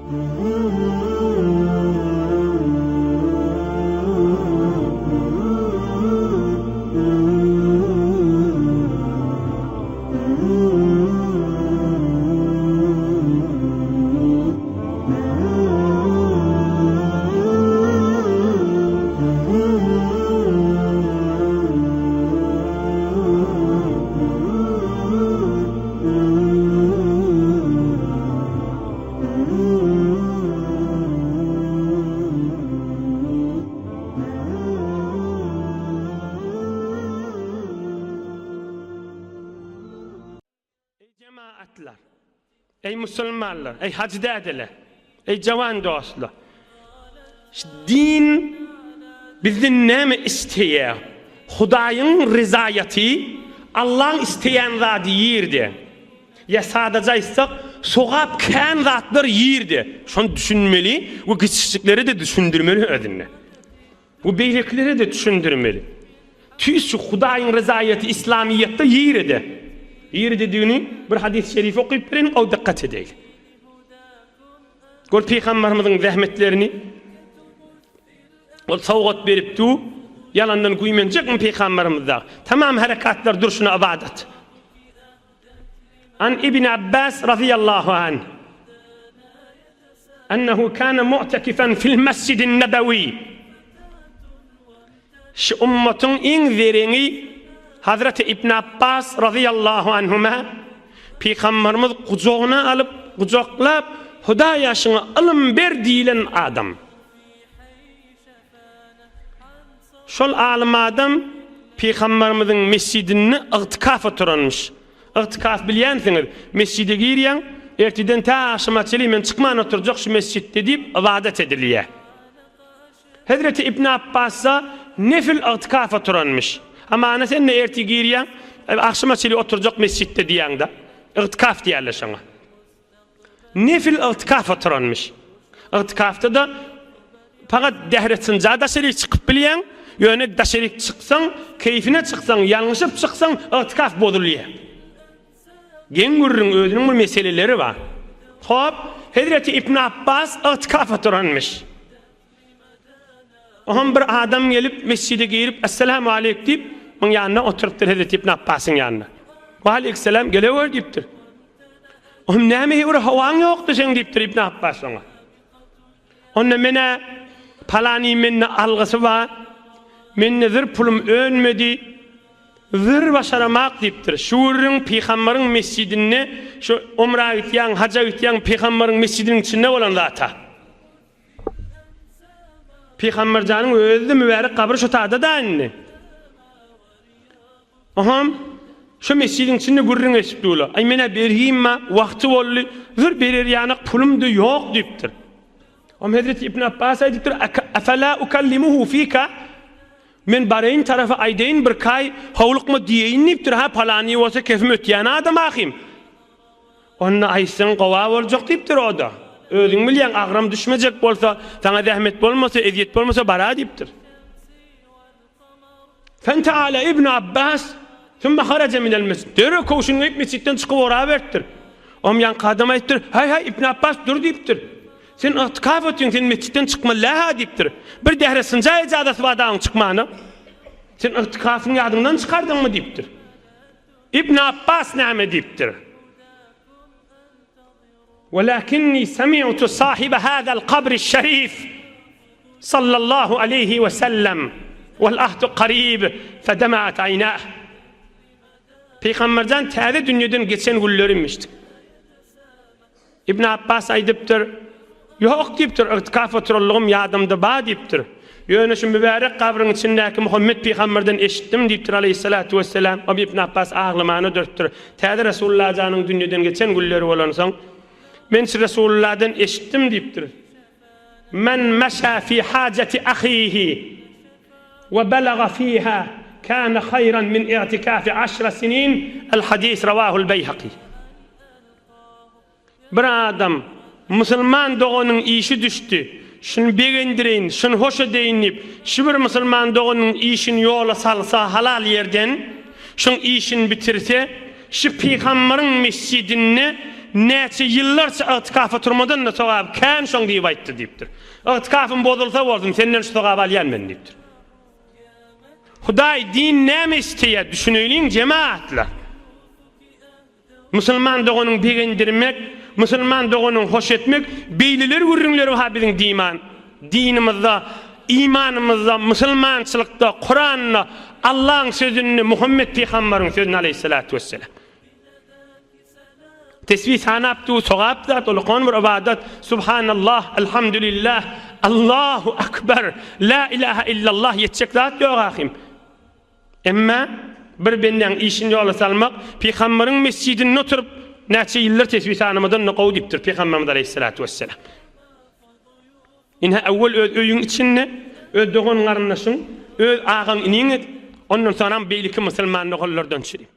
Eý jemagatlar! Eý musulmanlar! Eý hajy dädeler! Eý jawan dostlar! Şu din bizden näme isleýär? Hudaýyň ryzaýaty, Allaň isleýän zady ýerde. Ýa sadaja aýtsak, sogap kän zatlar ýerde. Şony düşünmeli we kiçijikleri-de düşündirmeli özünde. We beýlekilere-de düşündirmeli. Tüýs şu Hudaýyň ryzaýaty Yslamyýetde ýerede. Ýerededigini bir hadys şerif okyp bereýin, gowy dykgat edeýli. Gör pygambarymyzyň zähmetlerini. Ol sowgat berip du, ýalandan güýmenjekmi pygambarymyz dagy? Tamam herekatlar durşuna ybadat. An Ibn Abbas razyýallahu anh ennehu kana mu'takifan fil mescidin nebewi Şu ummatyň iň zereňi Hazreti Ibn Abbas razyýallahu anhuma Pygambarymyz gujagyna alyp, gujaklap, Hudaýa şuňa ylym ber diýilen adam. Şol alym adam Pygambarymyzyň mesjidinde ygtykaf oturanmyş. Ygtykaf bilýänsiňiz, mesjide girýäň, ertirden tä agşama çenli men çykman oturjak şu mesjitde diýip ybadat edilýär. Hezreti Ibn Apbasda nefil ygtykaf oturanmyş. Hamana sen-de ertir girýäň, agşama çenli oturjak mesjitde diýýäň-de. Ygtykaf diýýärler şoňa. Nefil ygtykaf oturanmyş. Ygtykafda-da pagat dähretsinja daşaryk çykyp bilýäň, ýöne daşaryk çyksaň, keýfine çyksaň, ýalňyşyp çyksaň, ygtykaf bozulýar. Geň gürrüň özüniň bir meseleleri bar. Hop, Hezreti Ibn Abbas ygtykaf oturanmyş. Oňam bir adam gelip mesjide girip Esselamu aleýk diýip, oň ýanynda oturypdyr Hezreti Ibn Abbasyň ýanynda. Waleýkisselam gelewer diýipdir. Oňam näme bir howaň ýokdy seň diýipdir Ibn Abbas oňa. Onda menä palany mende algysy bar. Mende zir pulum önmedi. Zir başaramak diýipdir. Şu gürrüň pygambaryň mesjidinde şu umra gitýäň, haja gitýäň pygambaryň mesjidiniň içinde bolan zat-a. Pygamberjanyň özi-de mübärek gabry şo tada-da indi. Oham, şo mesjidiň içinde gürrüň eşip durlar. Aý men-ä bergim-ä, wagty boldy, zür berer ýanak pulum-da ýok diýipdir. Ohm Hezreti Ibn Abbas aýdypdyr, Afala ukallimuhu fika? Men bareýin tarapa aýdaýyn birkaý, howlukma diýeýin diýipdir, ha palany bolsa kefim ötýän adam ahym. Onda aýtsaň gowa boljak diýipdir o-da. Özüň bilýäň, agram düşmejek bolsa, saňa zähmet bolmasa, ezýet bolmasa bara diýipdir. Fenteale Ibn Abbas sümme haraje minel mesjid. Derrew köwşüni geýip mesjitden çykyp oraberipdir. Oňam ýaňky adam aýdypdyr, Haý, haý, Ibn Abbas dur diýipdir. Sen ygtykaf otyň, sen mesjitden çykmaly däl-hä diýipdir. Bir dähre synja ejazasy bar dagyň çykmana. Sen ygtykafyňy ýadyňdan çykardyňmy diýipdir. Ibn Apbas näme diýipdir? Welakinni semi'tu sahibe hazal kabri şerif sallallahu aleýhi we sellem wal ahdu karib fedemaat aýnah. Pygamberjan täze dünýeden geçen günlerimişdi. Ibn Apbas aýdypdyr, Ýok diýipdir, ygtykaf oturanlygym ýadymda bar diýipdir. Ýöne şu mübärek gabryň içindäki Muhammet pygamberden eşitdim diýipdir aleýhissalatu wesselam. Ol Ibn Apbas aglamana dörtdir. Täze Resulullah janyň dünýeden geçen günleri bolansoň, Men şu Resulullahdan eşitdim diýipdir. Men meşa fi hajati ahihi we belaga fiha kana haýran min i'tikafi aşra sinin El-hadis rawahul Beýhaki. Bir adam, musulman doganyň işi düşdi, şuny begendireýin, şuny hoş edeýin diýip, şu bir musulman doganyň işini ýola salsa halal ýerden, şuň işini bitirse, şu pygambaryň mesjidinde. näçe ýyllarça ygtykafa oturmadan-da sogaby kän şoň diýip aýtdy diýipdir. Ygtykafym bozulsa bolsun, senden şu sogaby alýan men diýipdir. Hudaý din näme isleýär düşüneýliň jemaatlar. Musulman doganyň begendirmek, musulman doganyň hoş etmek, beýleler gürrüňleri ha biziň diman, dinimizde, imanymyzda, musulmançylykda, Kuranda, Allaň sözünde, Muhammet pygambaryň sözünde aleýhissalatu wesselam. Tesbih sanap dur, sogap zat, ulukan bir ybadat. Subhanallah, Elhamdülillah, Allahu Akbar, La ilaha illallah ýetjek zat ýok ahym. Emma bir bendäň işini ýola salmak, Pygambaryň mesjidinde oturyp, näçe ýyllar tesbih sanamadan-da gowy diýipdir Pygamberimiz aleýhissalatu wesselam. Ine, öwwel öz öýüň içinde, öz dogan-garyndaşyň, öz agaň-iniň et, ondan soňram beýleki musulman doganlardan çürim.